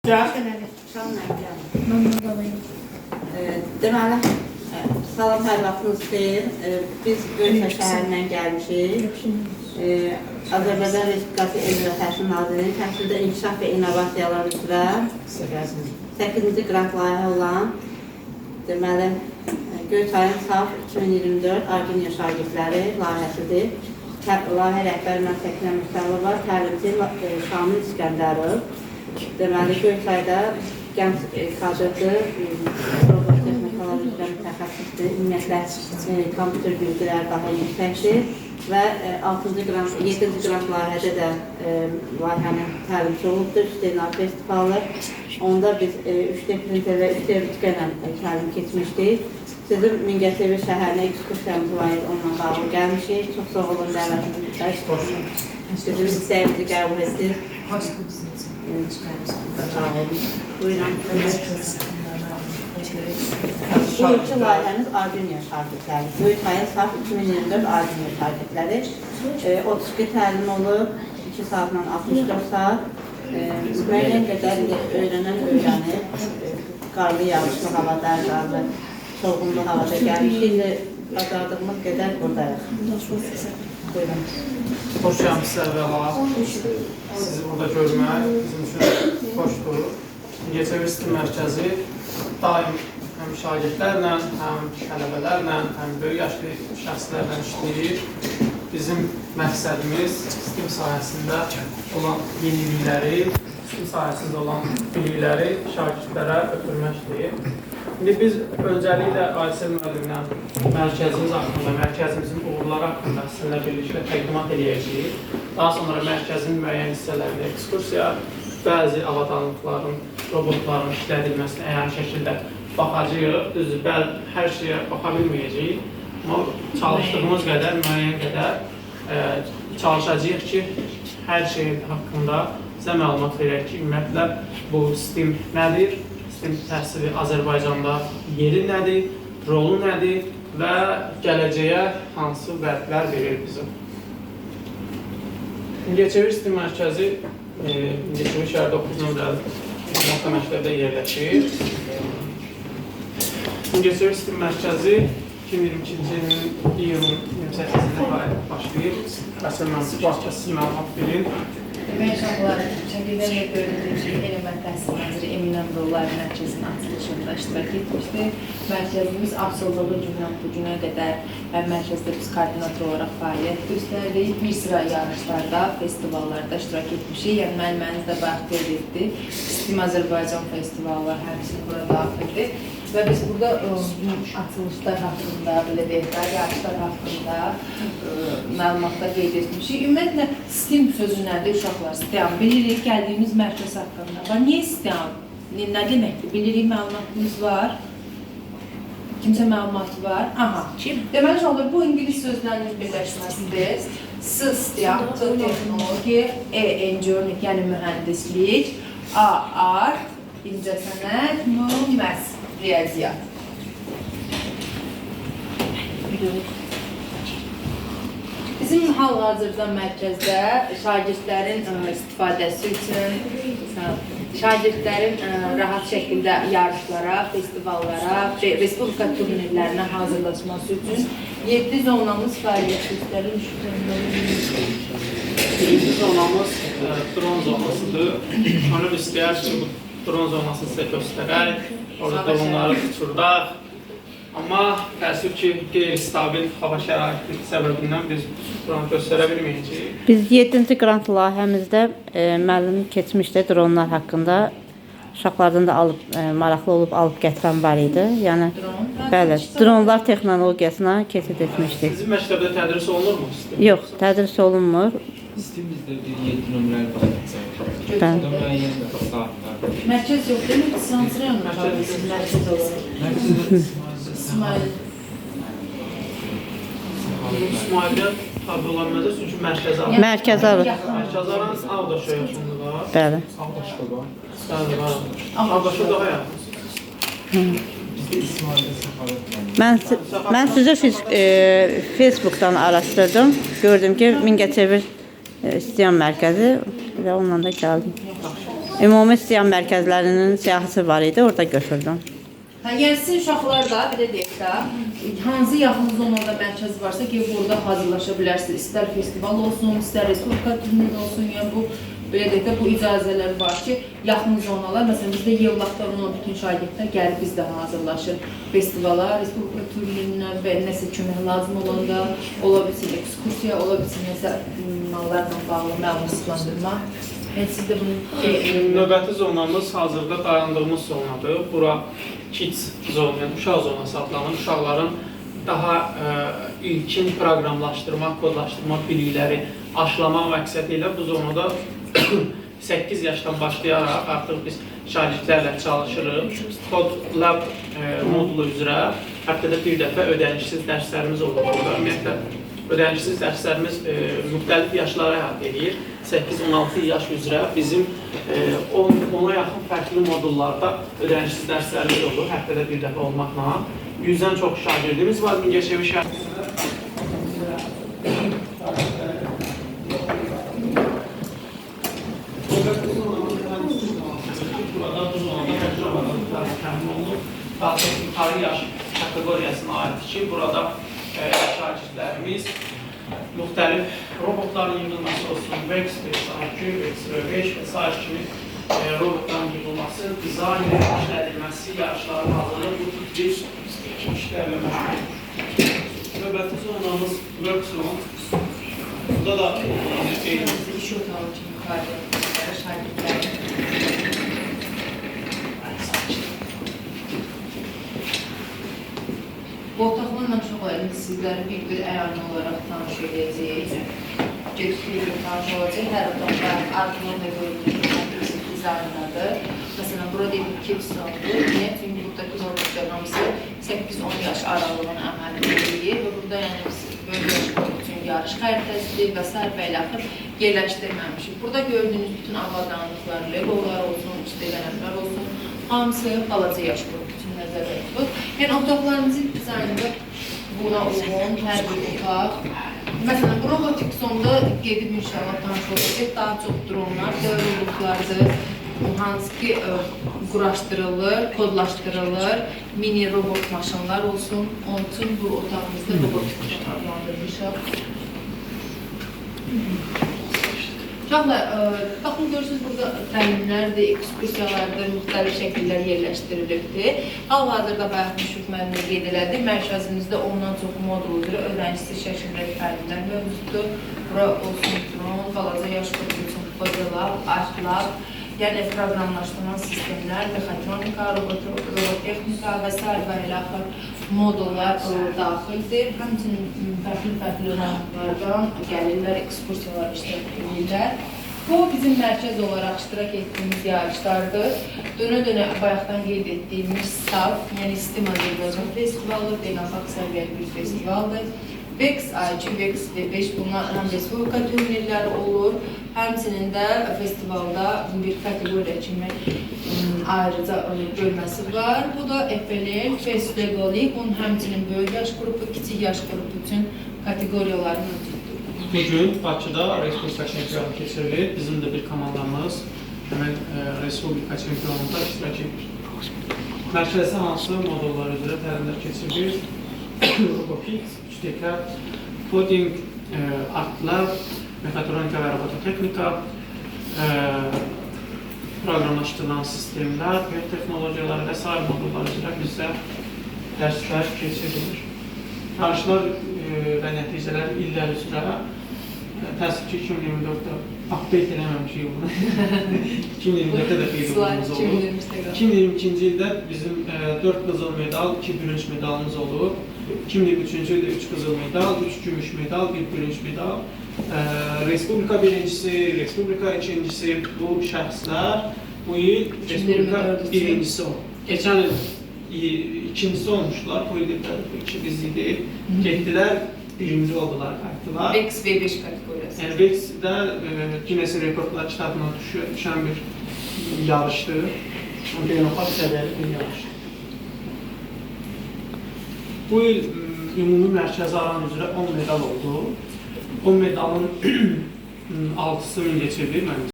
Gəl. Deməli, salam, hər vaxtınız xeyir. Biz Göyçay şəhərindən gəlmişik. Azərbaycan Respublikası Elm və Təhsil Nazirliyinin təhsildə inkişaf və innovasiyalar üzrə 8-ci qrant layihə olan deməli, Göyçayın SAF 2024 Arduino şagirdləri layihəsidir. Layihə rəhbəri mən Səkinə Mürsəlova, təlimçi Şamil İskəndərov. Deməli, Göyçayda gənc kadrdır, robot texnikalar üzrə mütəxəssisdir, ümumiyyətlə kompüter bilgiləri daha yüksəkdir və 6-cı qrant, 7-ci qrant layihədə də layihənin təlimçi olubdur, Hüseyin festivalı. Onda biz 3D printer və 3D ruçka ilə təlim keçmişdik. Sizin Mingəçevir şəhərinə ekskursiyamız var idi, onunla bağlı gəlmişik. Çox sağ olun dəvətinizə. Bizim istəyimizi qəbul etdiniz. Sağ olun. Buyurun. Bu ilki layihəmiz Arduino şagirdləri. Göyçayın SAF 2024 Arduino şagirdləri. 32 təlim olub, 2 saatla 64 saat. Müəyyən qədər indi öyrənən öyrənib. Qarlı, yağışlı havada, qarlı, soğumlu havada gəlmişik. İndi bacardığımız qədər buradayıq. Buyurun. Xoş gəlmisiniz əvvəla. Sizi burada görmək bizim üçün xoşdur. Mingəçevir STEM mərkəzi daim həm şagirdlərlə, həm tələbələrlə, həm böyük yaşlı şəxslərlə işləyir. Bizim məqsədimiz STEM sahəsində olan yenilikləri, STEM sahəsində olan bilikləri şagirdlərə ötürməkdir. İndi biz öncəliklə Aysel müəllimlə mərkəzimiz haqqında, mərkəzimizin uğurları haqqında sizinlə birlikdə təqdimat eləyəcəyik. Daha sonra mərkəzin müəyyən hissələrinə ekskursiya, bəzi avadanlıqların, robotların işlədilməsinə əyani şəkildə baxacağıq. Düzdür, bəli, hər şeyə baxa bilməyəcəyik. Amma çalışdığımız qədər, müəyyən qədər çalışacağıq ki, hər şey haqqında sizə məlumat verək ki, ümumiyyətlə bu STEM nədir, STEM təhsili Azərbaycanda yeri nədir, rolu nədir və gələcəyə hansı vədlər verir bizə. Mingəçevir STEM mərkəzi Mingəçevir şəhər 9 nömrəli orta məktəbdə yerləşir. Mingəçevir STEM mərkəzi 2022-ci ilin iyunun 28-də fəaliyyət başlayır. Əsl mən bu haqda sizə məlumat verin. Demək uşaqlar, şəkildə də göründüyü kimi Elm və Təhsil Naziri Emin Əmrullayev mərkəzinin açılışında iştirak etmişdi. Mərkəzimiz açıldığı gündən bu günə qədər mərkəzdə biz koordinator olaraq fəaliyyət göstərdik. Bir sıra yarışlarda, festivallarda iştirak etmişik. Yəni müəlliməniz də bayaq qeyd etdi. STEM Azərbaycan festivalı həmçinin bura daxildir. Və biz burada açılışlar haqqında, belə deyək də, yarışlar haqqında məlumatlar qeyd etmişik. Ümumiyyətlə, STEM sözü nədir uşaqlar? STEM bilirik, gəldiyimiz mərkəz haqqında. Və niyə STEM? Nə deməkdir? Bilirik, məlumatımız var. Kimsə məlumatı var? Aha. Deməli, uşaqlar, bu ingilis sözlərinin birləşməsidir. S, STEM, T, texnologiya, E, engineering, yəni mühəndislik, A, art, incəsənət, M, məhz, riyaziyyat. Bizim hal-hazırda mərkəzdə şagirdlərin istifadəsi üçün, şagirdlərin rahat şəkildə yarışlara, festivallara, respublika turnirlərinə hazırlaşması üçün 7 zonamız fəaliyyət göstərir. Birinci zonamız dron zonasıdır. Könül istəyər ki, bu dron zonasını sizə göstərək, orada dronları uçurdaq. Amma təəssüf ki, qeyri-stabil hava şəraiti səbəbindən biz dronu göstərə bilməyəcəyik. Biz 7-ci qrant layihəmizdə müəllim keçmişdə dronlar haqqında uşaqlardan da alıb maraqlı olub alıb gətirən var idi. Yəni Dron. Bəli, dronlar texnologiyasına keçid etmişdik. Sizin məktəbdə tədris olunurmu? STEM? Yox, tədris olunmur. STEM bizdə bir 7 nömrəli var. Bəli. Burada müəyyən saatlər. Mərkəz yox, değil mi? Hansı rayonda qalıyorsunuz mərkəz olaraq? Mərkəzdə İsmail. İsmailiyyə tabi ola bilməz, çünki mərkəzə alır. Mərkəzə alır. Mərkəzə alan Ağdaşa yaxındır var. Bəli. Ağdaşda var. Bəli, var. Ağdaşa daha yaxın. Bizdə İsmaildə Səxavət müəllim. Mən sizi Facebookdan araşdırdım. Gördüm ki, Mingəçevir STEM mərkəzi və onunla da gəldim. Ümumi siyah mərkəzlərinin siyahısı var idi, orada götürdüm. Hə, yəni sizin uşaqlar da belə deyək də, hansı yaxın zonada mərkəz varsa ki, burada hazırlaşa bilərsiniz. İstər festival olsun, istər respublika turniri olsun, yəni bu belə deyək də bu icazələr var ki, yaxın zonalar, məsələn bizdə Yevlaxda olan bütün şagirdlər gəlib bizdə hazırlaşır festivala, respublika turnirinə və nəsə kömək lazım olanda ola bilsin ekskursiya, ola bilsin nəsə mallarla bağlı məlumatlandırma. Yəni siz də bunu Növbəti zonamız hazırda dayandığımız zonadır. Bura kids zonu, yəni uşaq zonası adlanır. Uşaqların daha ilkin proqramlaşdırma, kodlaşdırma bilikləri aşılamaq məqsədi ilə bu zonada 8 yaşdan başlayaraq artıq biz şagirdlərlə çalışırıq. Code Lab modulu üzrə həftədə bir dəfə ödənişsiz dərslərimiz olur burada. Ümumiyyətlə ödənişsiz dərslərimiz müxtəlif yaşlara əhatə edir. 8-16 yaş üzrə bizim 10-a yaxın fərqli modullarda ödənişsiz dərslərimiz olur, həftədə bir dəfə olmaqla. 100-dən çox şagirdimiz var Mingəçevir şəhərində. Burada bu zonada təcrübə təmin olunur. Daha çox yuxarı yaş kateqoriyasına aiddir ki, burada şagirdlərimiz müxtəlif robotların yığılması olsun, Vex, Vex IQ, Vex V5 və sair kimi robotların yığılması, dizaynı, işlədilməsi, yarışların hazırlığı bu tip bir işlərlə məşğul olur. Növbəti zonamız Work Zone. Burada da iş otağı kimi fəaliyyət şagirdlərin. Bu otaqlarla çox indi sizləri bir-bir əyani olaraq tanış edəcəyik. Bir-bir tanış olacaq. Hər otaqda arxeologiya gördüyünüz dizayndadır. Məsələn, burada bir kids zonudur. Niyə? Çünki buradakı robotlar hamısı 8-10 yaş aralığını əməl edir və burada yəni biz böyük yaş qrupu üçün yarış xəritəsidir və sair və ilaxır yerləşdirməmişik. Burada gördüyünüz bütün avadanlıqlar, legolar olsun, üstələnlər olsun, hamısı balaca yaş qrupu üçün nəzərdə tutulur. Yəni otaqlarımızın dizaynında buna uyğun hər bir otaq. Məsələn, bu robotik zonda gedib inşallah tanış olacaq. Daha çox dronlar, robotlardır, hansı ki quraşdırılır, kodlaşdırılır, mini robot maşınlar olsun. Onun üçün bu otağımızda robotik zon adlandırmışıq. Uşaqlar, baxın görürsünüz burada təlimlərdir, ekskursiyalardır, müxtəlif şəkillər yerləşdirilibdir. Hal-hazırda bayaq Müşfiq müəllim qeyd elədi, mərkəzimizdə ondan çox modul üzrə ödənişsiz şəkildə təlimlər mövcuddur. Bura olsun dron, balaca yaş qrupu üçün Code Lab, Art Lab, yəni proqramlaşdırma sistemlər, mexatronika, robotexnika və sair və ilaxır modullar daxildir. Həmçinin fərqli-fərqli rayonlardan gəlirlər, ekskursiyalar iştirak edirlər. Bu, bizim mərkəz olaraq iştirak etdiyimiz yarışlardır. Dönə-dönə bayaqdan qeyd etdiyimiz SAF, yəni STEAM Azərbaycan festivalı, beynəlxalq səviyyəli bir festivaldır. Vex IQ, Vex V5 bunlar həm respublika turnirləri olur, həmçinin də festivalda bir kateqoriya kimi ayrıca bölməsi var. Bu da FLL, Fest Lego League, bunun həmçinin böyük yaş qrupu, kiçik yaş qrupu üçün kateqoriyaları mövcuddur. Bugün Bakıda Respublika çempionu keçirilir. Bizim də bir komandamız həmin Respublika çempionunda iştirak edir. Mərkəzdə hansı modullar üzrə təlimlər keçirilir? Robopix, 3DK, Coding, Art Lab, mexatronika və robototexnika, proqramlaşdırılan sistemlər, web texnologiyaları və sair modullar üzrə bizdə dərslər keçirilir. Yarışlar və nəticələr illər üzrə təəssüf ki, 2024-də update eləməmişik bunu. 2024-də də qeyd olunumuz olub. 2022-ci ildə bizim 4 qızıl medal, 2 bürünc medalımız olub. 2023-cü ildə 3 qızıl medal, 3 gümüş medal, 1 bürünc medal. Respublika birincisi, Respublika ikincisi bu şəxslər bu il Respublika birincisi olub. Keçən il ikincisi olmuşlar, bu il də biz idik. Getdilər, birinci oldular, qayıtdılar. Vex V5 kateqoriyası. Yəni Vex-də Guinness Rekordlar kitabına düşən bir yarışdır. Beynəlxalq səviyyəli bir yarışdır. Bu il ümumi mərkəzi aran üzrə 10 medal oldu. 10 medalın 6-sı Mingəçevir məncə.